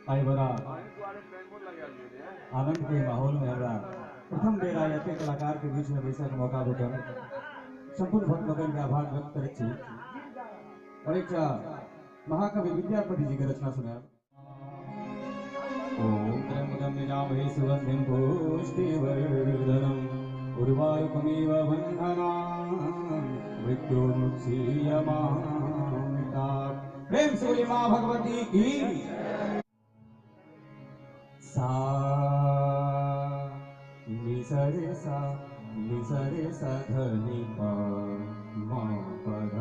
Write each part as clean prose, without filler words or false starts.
आई बड़ा आनंद के माहौल में हमरा प्रथम बेर आइ एते कलाकार के बीच में बैसक मौका भेटल। संपूर्ण भक्त लोकनि के आभार व्यक्त करैत छी। और एकटा महाकवि विद्यापति जी के रचना सुनायब। ओम त्र्यंबकं यजामहे सुगन्धिं पुष्टिवर्धनम् उर्वारुकमिव बन्धनान् मृत्योर्मुक्षीयमामृतात्। प्रेम से बोलिए माँ भगवती की। सा नि सा रे सा नि सा रे सा ध नि प म प ध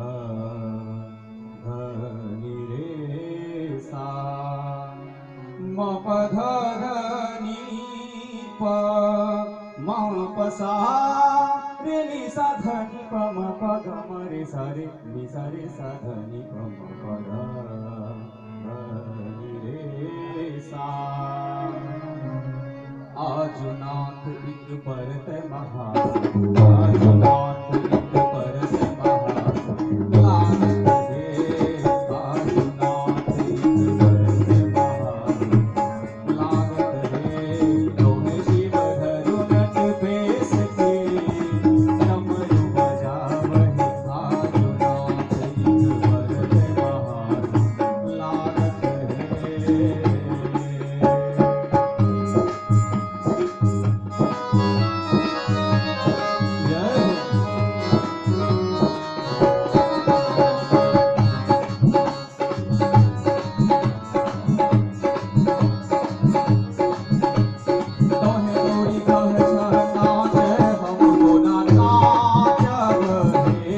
ध नि रे सा म प ध ध नि प म प सा रे नि सा ध नि प म प ग म रे सा रे नि सा रे सा ध नि प म प ध ध नि रे सा। आजुनाथ एक परत महास, आजुनाथ एक परत महास लागत हे, आजुनाथ एक परत महास लागत हे। लोहे शिव धरु नट बेस के डमरू बजावहि, आजुनाथ एक परत महास लागत हे। जय हो। तोहे गोरी कह छह नाच हमको ना नाचब हे,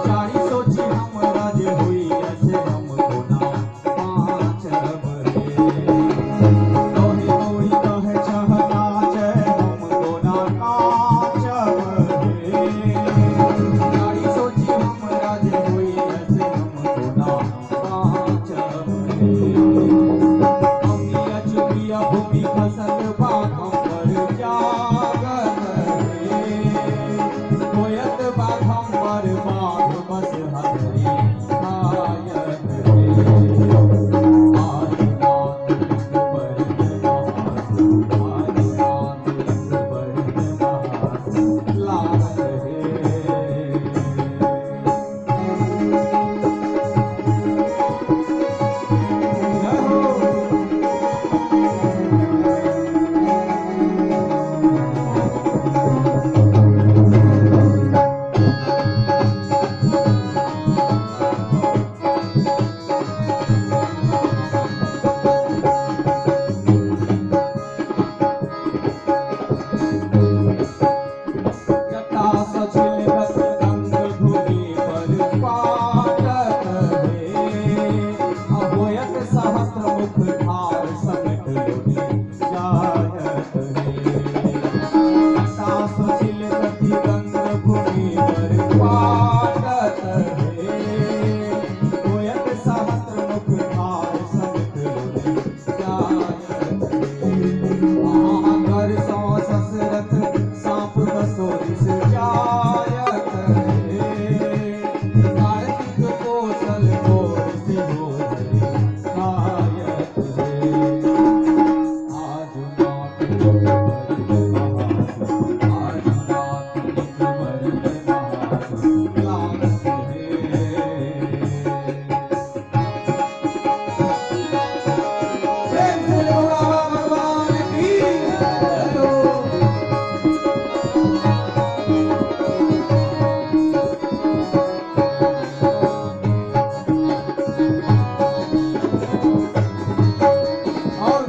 चारि सोची हम राज हुई ऐसे हमको ना पाचब हे। तोहे गोरी कह छह नाच हमको ना नाचब हे, चारि सोची हम राज हुई ऐसे हमको ना पाचब हे। अमिया चुकिया भूमि खसत बाघम्बर जागत हे, होयत बाघम्बर बाघ बस हरि खायत हे। आदिनाथ एक परत महास, आदिनाथ एक परत महास लागत हे। जय हो। जटा सचिल गत गंग भूमि पर पाटत हे, अहोयत सहस्र मुख धार समेट लोने जायत हे। जटा सचिल गति गंग भूमि पर पाटत हे, होयत सहस्र मुख धार समेट लोने जायत हे। महागर सौ ससरथ सांप दसो दिस जायत हे, कार्तिक कौशल कोर सिहो धरि खायत हे। आजुनाथ एक परत महास, आजुनाथ एक परत महास लागत हे। प्रेम से बोलो बाबा भगवान की जय हो। और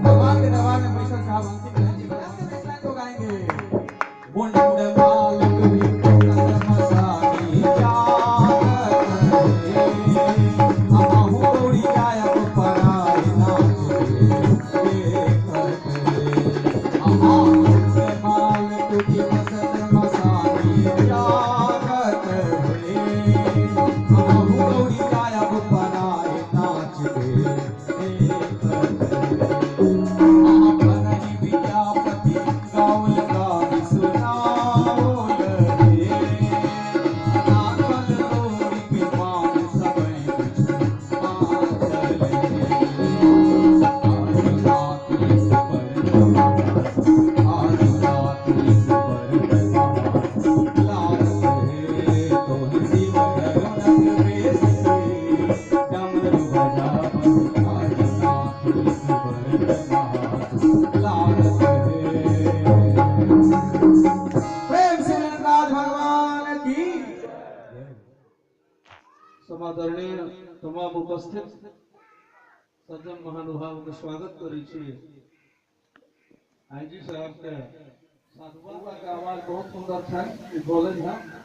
भगवान के दरबार में बैठल साहब अंतिम लाइन जी इस लाइन को गाएंगे। मुंड माल कभी कसम समादरणीय तमाम उपस्थित सज्जन महानुभाव के स्वागत करै छी। आईजी साहब के साधुआ के आवाज बहुत सुंदर छै, ई बोले हैं।